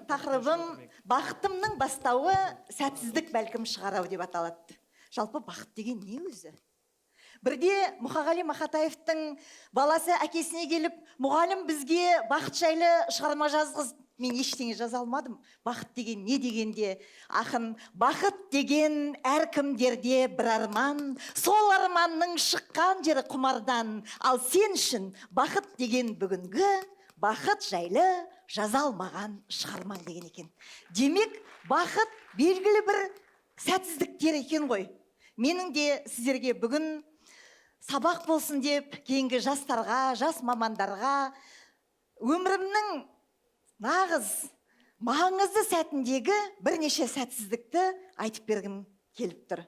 Тақырыбым «Бақытымның бастауы сәтсіздік бәлкім шығар ау» деп аталады. Жалпы, бақыт деген не өзі? Бірде Мұқағали Мақатаевтың баласы әкесіне келіп: «Мұғалім бізге бақыт жайлы шығарма жазғыз, мен ештеңе жаза алмадым, бақыт деген не?» дегенде, ақын: «Бақыт деген әркімдерде бір арман, сол арманның шыққан жері құмардан. Ал сен үшін бақыт деген бүгінгі бақыт жайлы жаза алмаған шығармаң», — деген екен. Демек, бақыт белгілі бір сәтсіздіктер екен ғой. Менің де сіздерге бүгін сабақ болсын деп, кейінгі жастарға, жас мамандарға өмірімнің нағыз маңызды сәтіндегі бірнеше сәтсіздікті айтып бергім келіп тұр.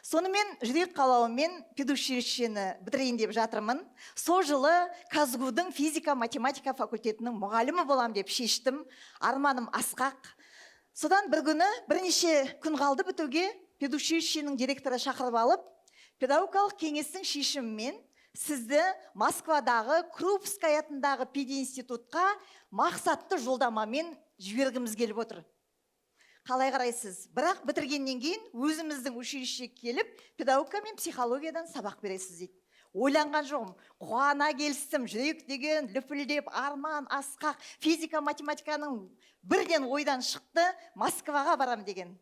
Сонымен, жүрек қалауымен педучилищені бітірейін деп жатырмын. Сол жылы КазГУдың физика математика факультетінің мұғалімі болам деп шештім. Арманым асқақ. Содан бір күні, бірнеше күн қалды бітуге, педучилищенің директоры шақырып алып: «Педагогикалық кеңестің шешімімен сізді Москвадағы Крупская атындағы пединститутқа мақсатты жолдамамен жібергіміз келіп отыр, қалай қарайсыз? Бірақ бітіргеннен кейін өзіміздің училищеге келіп, педагогика мен психологиядан сабақ бересіз», — дейді. Ойланған жоқпын, қуана келістім. Жүрек деген лүпілдеп, арман асқақ. Физика математиканың бірден ойдан шықты, Москваға барам деген.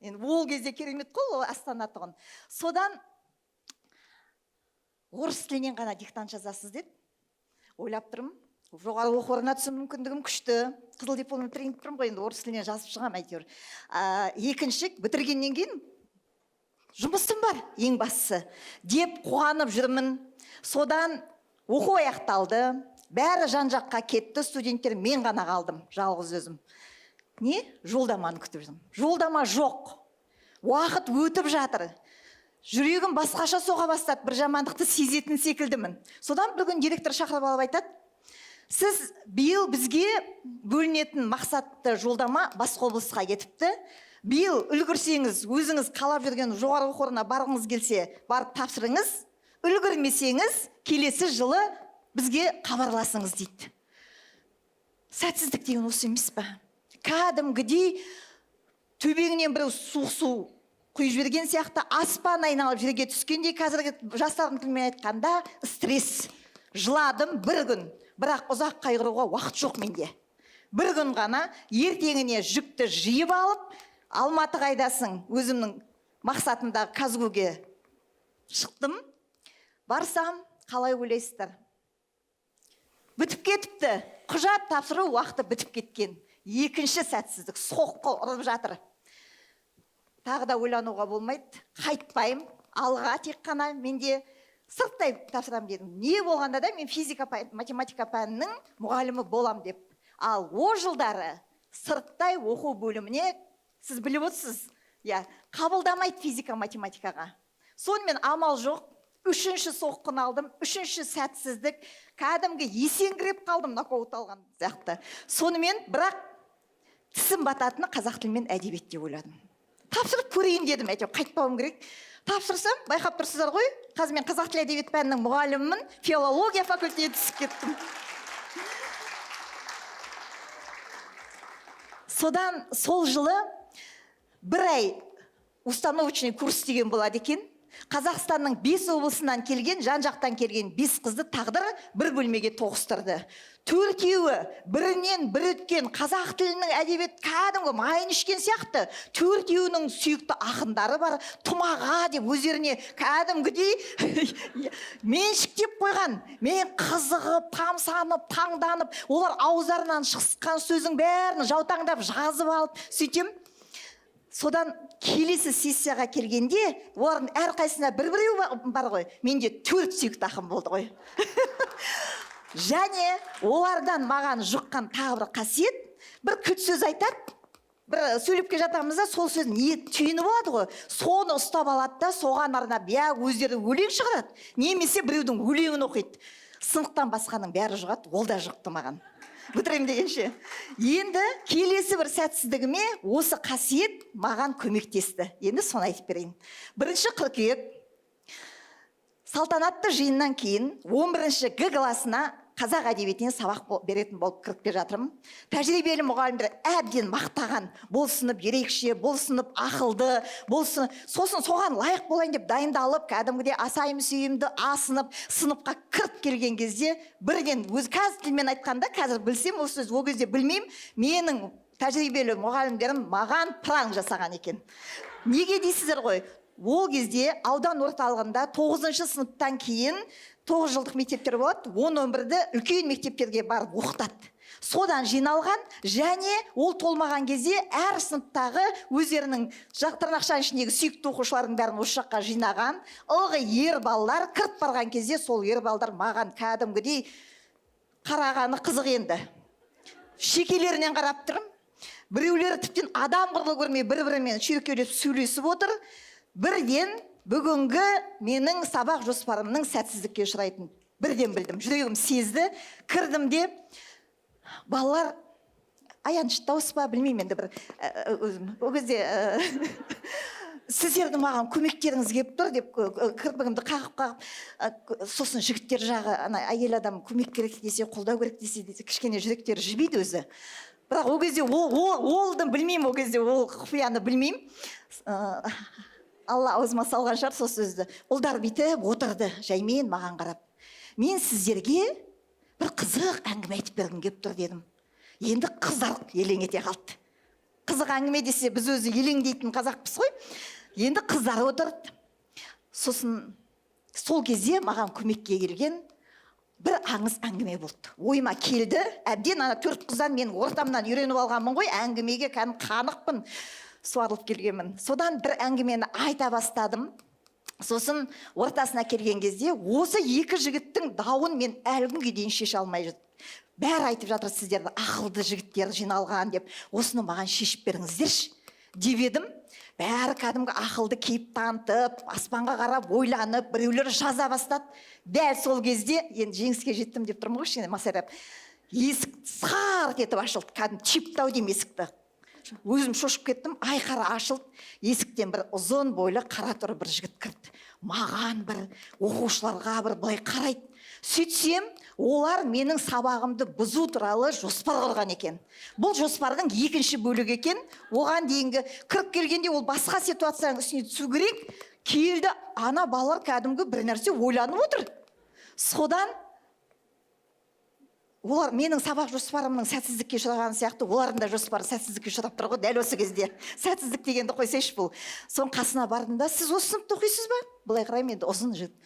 Енді ол кезде керемет қой, ол астана тұғын. Содан: «Орыс тілінен ғана диктант жазасыз», — деді. Ойлап тұрмын, жоғары оқу орнына түсу мүмкіндігім күшті, қызыл дипломмен бітірейін деп тұрмын ғой, енді орыс тілінен жазып шығамын әйтеуір. Екінші, бітіргеннен кейін жұмысым бар, ең бастысы, деп қуанып жүрмін. Содан оқу аяқталды, бәрі жан жаққа кетті студенттер, мен ғана қалдым жалғыз өзім. Не, жолдаманы күтіп жүрмін. Жолдама жоқ, уақыт өтіп жатыр. Жүрегім басқаша соға бастады, бір жамандықты сезетін секілдімін. Содан бір күні директор шақырып алып айтады: «Сіз биыл бізге бөлінетін мақсатты жолдама басқа облысқа кетіпті. Биыл үлгерсеңіз, өзіңіз қалап жүрген жоғары оқу орнына барғыңыз келсе, барып тапсырыңыз. Үлгермесеңіз, келесі жылы бізге хабарласыңыз», — дейді. Сәтсіздік деген осы емес па? Кәдімгідей төбеңнен біреу суық су құйып жіберген сияқты, аспан айналып жерге түскендей, қазіргі жастардың тілімен айтқанда, стресс. Жыладым бір күн, бірақ ұзақ қайғыруға уақыт жоқ менде. Бір күн ғана. Ертеңіне жүкті жиып алып, Алматы қайдасың, өзімнің мақсатымдағы КазГУге шықтым. Барсам, қалай ойлайсыздар? Бітіп кетіпті, құжат тапсыру уақыты бітіп кеткен. Екінші сәтсіздік соққы ұрып жатыр. Тағы да ойлануға болмайды, қайтпаймын, алға тек қана. Менде сырттай тапсырамын дедім, не болғанда да мен физика математика пәнінің мұғалімі болам деп. Ал о жылдары сырттай оқу бөліміне, сіз біліп отырсыз, иә, қабылдамайды физика математикаға. Сонымен, амал жоқ, үшінші соққыны алдым, үшінші сәтсіздік. Кәдімгі есеңгіреп қалдым, нокаут алған сияқты. Сонымен, бірақ тісім бататыны қазақ тілі мен әдебиет деп ойладым. Тапсырып көрейін дедім, әйтеуір қайтпауым керек. Тапсырсам, байқап тұрсыздар ғой, қазір мен қазақ тілі әдебиет пәнінің мұғалімімін, филология факультетіне түсіп кеттім. Содан сол жылы бір ай установочный курс деген болады екен. Қазақстанның бес облысынан келген, жан жақтан келген бес қызды тағдыр бір бөлмеге тоғыстырды. Төртеуі бірінен бір өткен қазақ тілінің, әдебиет, кәдімгі майын ішкен сияқты. Төртеуінің сүйікті ақындары бар, тұмаға деп өздеріне кәдімгідей меншіктеп қойған. Мен қызығып, тамсанып, таңданып, олар ауыздарынан шыққан сөздің бәрін жаутаңдап жазып алып сөйтем. Содан келесі сессияға келгенде, олардың әрқайсысына бір біреу бар ғой, менде төрт сүйікті ақын болды ғой. Және олардан маған жұққан тағы бір қасиет: бір кілт сөз айтады, бір сөйлеп келе жатамыз да, сол сөздің не түйіні болады ғой, соны ұстап алады да, соған арнап я өздері өлең шығарады немесе біреудің өлеңін оқиды. Сынықтан басқаның бәрі жұғады, ол да жұқты маған бітіремін дегенше. Енді келесі бір сәтсіздігіме осы қасиет маған көмектесті. Енді соны айтып берейін. 1 қыркүйек, салтанатты жиыннан кейін 11 Г класына Қазақ әдебиетінен сабақ беретін болып кіріп келе жатырмын. Тәжірибелі мұғалімдер әбден мақтаған: бұл сынып ерекше, бұл сынып ақылды, бұл сынып. Сосын соған лайық болайын деп дайындалып, кәдімгідей асайым сүйімді асынып, сыныпқа кіріп келген кезде бірден өз қазір тілмен айтқанда, қазір білсем ол сөз, ол кезде білмеймін, менің тәжірибелі мұғалімдерім маған пранк жасаған екен. Неге дейсіздер ғой? Ол кезде аудан орталығында тоғызыншы сыныптан кейін 9 жылдық мектептер болады, 10-11-ді үлкен мектептерге барып оқытады. Содан жиналған және ол толмаған кезде әр сыныптағы өздерінің тырнақшаның ішіндегі сүйікті оқушылардың бәрін осы жаққа жинаған. Ылғи ер балалар кіріп барған кезде сол ер балалар маған кәдімгідей қарағаны қызық енді. Шекелерінен қарап тұрмын. Біреулері тіптен адам құрлы көрмей, бір бірімен шүйіркелеп сөйлесіп отыр. Бірден бүгінгі менің сабақ жоспарымның сәтсіздікке ұшырайтынын бірден білдім, жүрегім сезді. Кірдім де, балалар, аянышты дауыс па, білмеймін енді, бір өзім ол кезде «Сіздердің маған көмектеріңіз келіп тұр» деп, кірпігімді қағып қағып, сосын жігіттер жағы ана әйел адам көмек керек десе, қолдау керек десе, кішкене жүректері жібиді өзі. Бірақ ол кезде ол білмеймін, ол кезде ол құпияны білмеймін. Алла аузыма салған шығар сол сөзді. Ұлдар бүйтіп отырды жаймен маған қарап. «Мен сіздерге бір қызық әңгіме айтып бергім келіп тұр», – дедім. Енді қыздар елең ете қалды. Қызық әңгіме десе, біз өзі елеңдейтін қазақпыз ғой. Енді қыздар отырды. Сосын сол кезде маған көмекке келген бір аңыз әңгіме болды, ойыма келді. Әбден ана төрт қыздан мен ортамнан үйреніп алғанмын ғой әңгімеге, кәдімгі қанықпын, суарылып келгенмін. Содан бір әңгімені айта бастадым. Сосын ортасына келген кезде осы екі жігіттің дауын мен әлі күнге дейін шеше алмай жүрмін. Бәрі айтып жатыр, сіздерді ақылды жігіттер жиналған деп, осыны маған шешіп беріңіздерші деп едім. Бәрі кәдімгі ақылды кейіп танытып, аспанға қарап ойланып, біреулер жаза бастады. Дәл сол кезде енді жеңіске жеттім деп тұрмын ғой кішкене масайрап, есік сарт етіп ашылды. Кәдімгі тепті ау деймін есікті, өзім шошып кеттім. Айқара ашылды. Есіктен бір ұзын бойлы, қара торы бір жігіт кірді. Маған бір, оқушыларға бір былай қарайды. Сөйтсем, олар менің сабағымды бұзу туралы жоспар құрған екен. Бұл жоспардың екінші бөлігі екен. Оған дейінгі кіріп келгенде ол басқа ситуацияның үстіне түсу керек келді. Ана балалар кәдімгі бір нәрсе ойланып отыр. Содан олар менің сабақ жоспарымның сәтсіздікке ұшырағаны сияқты, олардың да жоспары сәтсіздікке ұшырап тұр ғой дәл осы кезде. Сәтсіздік дегенді қойсайшы бұл. Соның қасына бардым да: «Сіз осы сыныпта оқисыз ба?» Былай қараймын енді, ұзын жігіт.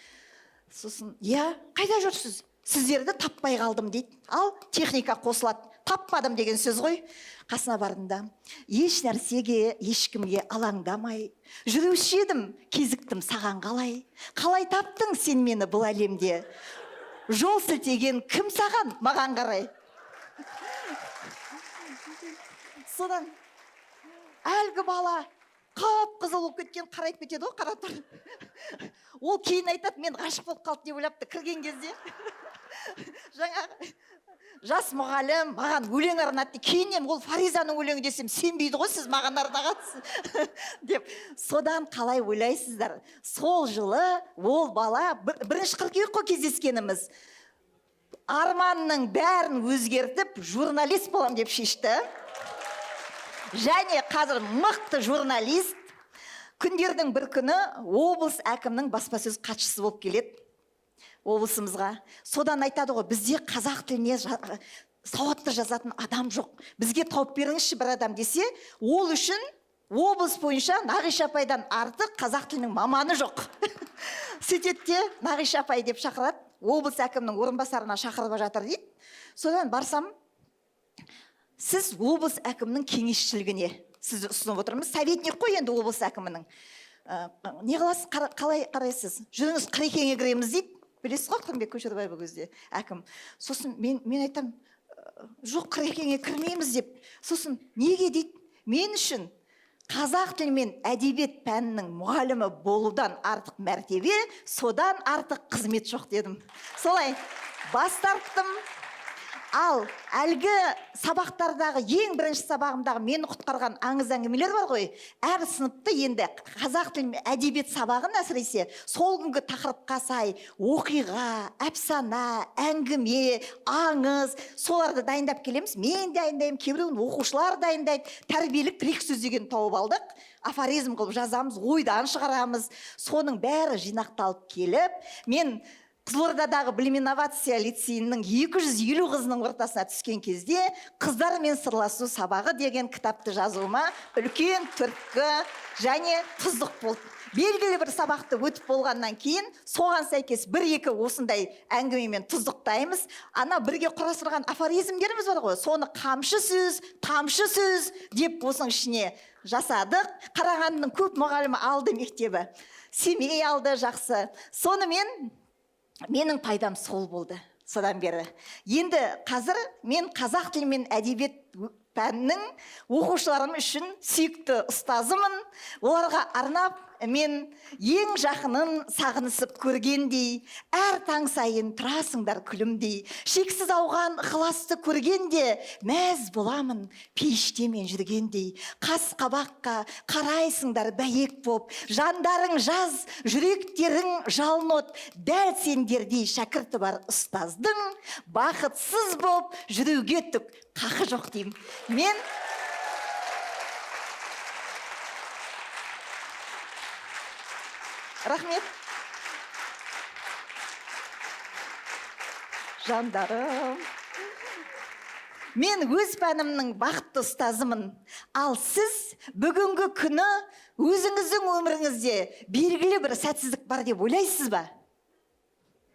Сосын: «Иә, қайда жүрсіз? Сіздерді таппай қалдым», – дейді. Ал техника қосылады, таппадым деген сөз ғой. Қасына бардым да: «Еш нәрсеге, ешкімге алаңдамай жүруші едім, кезіктім саған қалай? Қалай таптың сен мені бұл әлемде? Жол сілтеген кім саған, маған қарай?» Содан әлгі бала қып қызыл болып кеткен, қарайып кетеді ғой қара тұр. Ол кейін айтады, мен ғашық болып қалды деп ойлапты кірген кезде. Жаңағы жас мұғалім маған өлең арнады. Кейіннен ол Фаризаның өлеңі десем, сенбейді ғой, сіз маған арнағансыз деп. Содан қалай ойлайсыздар, сол жылы ол бала 1 қыркүйек қой кездескеніміз, арманның бәрін өзгертіп, журналист боламын деп шешті. Және қазір мықты журналист. Күндердің бір күні облыс әкімінің баспасөз хатшысы болып келеді облысымызға. Содан айтады ғой: «Бізде қазақ тіліне сауатты жазатын адам жоқ, бізге тауып беріңізші бір адам», – десе, ол үшін облыс бойынша Нағиша апайдан артық қазақ тілінің маманы жоқ. Сөйтеді де, «Нағиша апай» деп шақырады, облыс әкімінің орынбасарына шақырып жатыр дейді. Содан барсам: «Сіз облыс әкімінің кеңесшілігіне сізді ұсынып отырмыз», советник қой енді облыс әкімінің. «Не қыласыз, қалай қарайсыз? Жүріңіз, Қырекеңе кіреміз», – дейді. Білесіз ғой, Қырымбек Көшербаев ол кезде әкім. Сосын мен айтамын: «Жоқ, Қырекеңе кірмейміз», – деп. Сосын: «Неге?» – дейді. «Мен үшін қазақ тілі мен әдебиет пәнінің мұғалімі болудан артық мәртебе, содан артық қызмет жоқ», – дедім. Солай бас тарттым. Ал әлгі сабақтардағы, ең бірінші сабағымдағы мені құтқарған аңыз әңгімелер бар ғой. Әр сыныпты енді қазақ тілі мен әдебиет сабағын, әсіресе сол күнгі тақырыпқа сай оқиға, әпсана, әңгіме, аңыз, соларды дайындап келеміз. Мен дайындаймын, кейбіреуін оқушылар дайындайды. Тәрбиелік тірек сөз деген тауып алдық, афоризм қылып жазамыз, ойдан шығарамыз. Соның бәрі жинақталып келіп, мен Қызылордадағы Білім инновация лицейінің 250 қызының ортасына түскен кезде «Қыздармен сырласу сабағы» деген кітапты жазуыма үлкен түрткі және тұздық болды. Белгілі бір сабақты өтіп болғаннан кейін соған сәйкес бір екі осындай әңгімемен тұздықтаймыз. Ана бірге құрастырған афоризмдеріміз бар ғой, соны қамшы сөз, тамшы сөз деп осының ішіне жасадық. Қарағандының көп мұғалімі алды, мектебі Семей алды, жақсы. Сонымен менің пайдам сол болды. Содан бері енді қазір мен қазақ тілі мен әдебиет пәнінің оқушыларым үшін сүйікті ұстазымын. Оларға арнап мен: «Ең жақынын сағынысып көргендей, әр таң сайын тұрасыңдар күлімдей. Шексіз ауған ықыласты көргенде, мәз боламын пейіште мен жүргендей. Қас қабаққа қарайсыңдар бәйек боп, жандарың жаз, жүректерің жалын от. Дәл сендердей шәкірті бар ұстаздың бақытсыз боп жүруге түк қақы жоқ», — деймін мен. Рахмет, жандарым. Мен өз пәнімнің бақытты ұстазымын. Ал сіз бүгінгі күні өзіңіздің өміріңізде белгілі бір сәтсіздік бар деп ойлайсыз ба?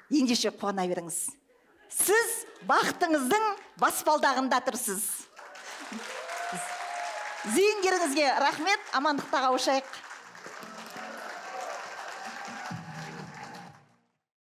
Ендеше қуана беріңіз, сіз бақытыңыздың баспалдағында тұрсыз. Зейіндеріңізге рахмет, амандықта қауышайық.